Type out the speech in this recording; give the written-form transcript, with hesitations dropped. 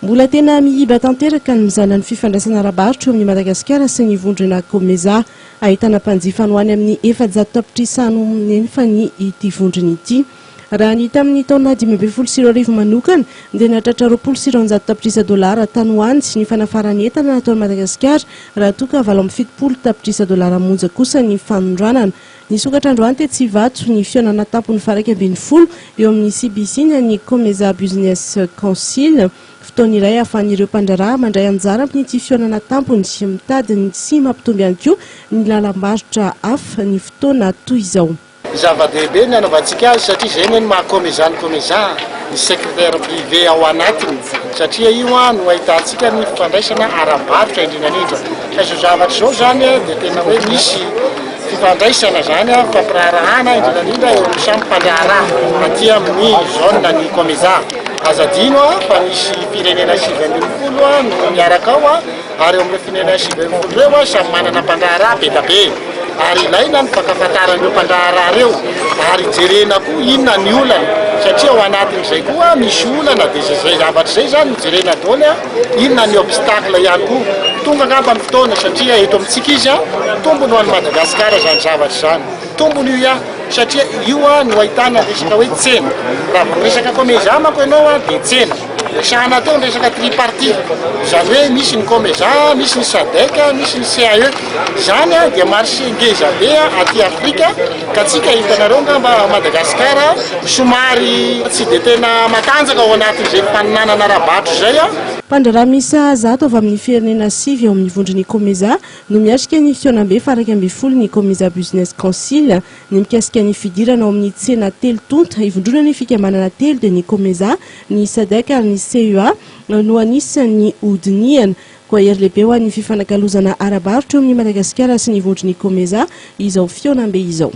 Mbola tena miiba tanteraka ny mizanan'ny fifandraisana ara-barotra eo amin'i Madagasikara sy ny vondrona Comesa. Ahitana mpanjifa any ho any amin'ny 400 tapitrisa any ho nefa ny ity vondrona ity. Raha ny tamin'ny taona 2015 manokana dia nahatratra 220 tapitrisa dolara tany ho any ny fanafaran'entana nataon'i Madagasikara raha toa ka 78 tapitrisa dolara monja kosa ny fanondranana. Nisokatra androany tetsy Ivato ny fihaonana tampony faha-11 eo amin'ny CBC ny an'ny Comesa Business Council. Fotoana iray ahafahan'ireo mpandraharaha mandray anjara amin'ity fihaonana tampony, mitady ny sy mampitombo ihany koa ny lalam-barotra hafa ny fotoana toy izao. Zava-dehibe ny hanaovantsika azy satria izay anie ny maha Comesa ny Comesa, ny secrétaire privé ao anatiny satria io no ahitantsika ny fifandraisana ara-barotra indrindra indrindra. Ka izao zavatra izao izany dia tena hoe misy fifandraisana izany, fifampiraharahana indrindra indrindra eo amin'ny samy mpandraharaha aty amin'ny zone ny Comesa. Aza adino fa misy firenena 19 no miaraka ao ary eo amin'ireo firenena 19 ireo samy manana mpandraharaha be da be ary ilaina ny fankafantaran'ireo mpandraharaha ireo ary jerena koa inona ny olana satria ao anatin'izay koa misy olana dia izay zavatra izay izany no jerena daholo inona ny obstacle ihany koa. Tonga angamba ny fotoana satria eto amintsika izy tombony ho an'i Madagasikara izany zavatra izany. Tombony io ihany satria io no ahitana resaka hoe tsena. Raha vao miresaka Comesa manko ianao dia tsena. Resahana teo ny resaka tripartite, izany hoe misy ny Comesa, misy ny Sadec, misy ny CAE. Izany dia marché ngeza be aty Afrika ka tsika hitanareo angamba Madagasikara somary tsy dia tena matanjaka ao anatin'izay fifaninanana ara-barotra izay. Mpandraharaha miisa 100 avy amin'ny firenena sivy ao amin'ny vondron'ny Comesa no miatrika ny fihaonambe faha-11 ny Comesa Business Council. Ny mikasika ny fidirana ao amin'ny tsena telo tonta ivondronan'ny fikambanana telo dia ny Comesa, ny Sadec ary ny CEA no anisan'ny hodinihana. Koa hery lehibe ho an'ny fifanakalozana ara-barotra eo amin'i Madagasikara sy ny vondron'ny Comesa izao fihaonambe izao.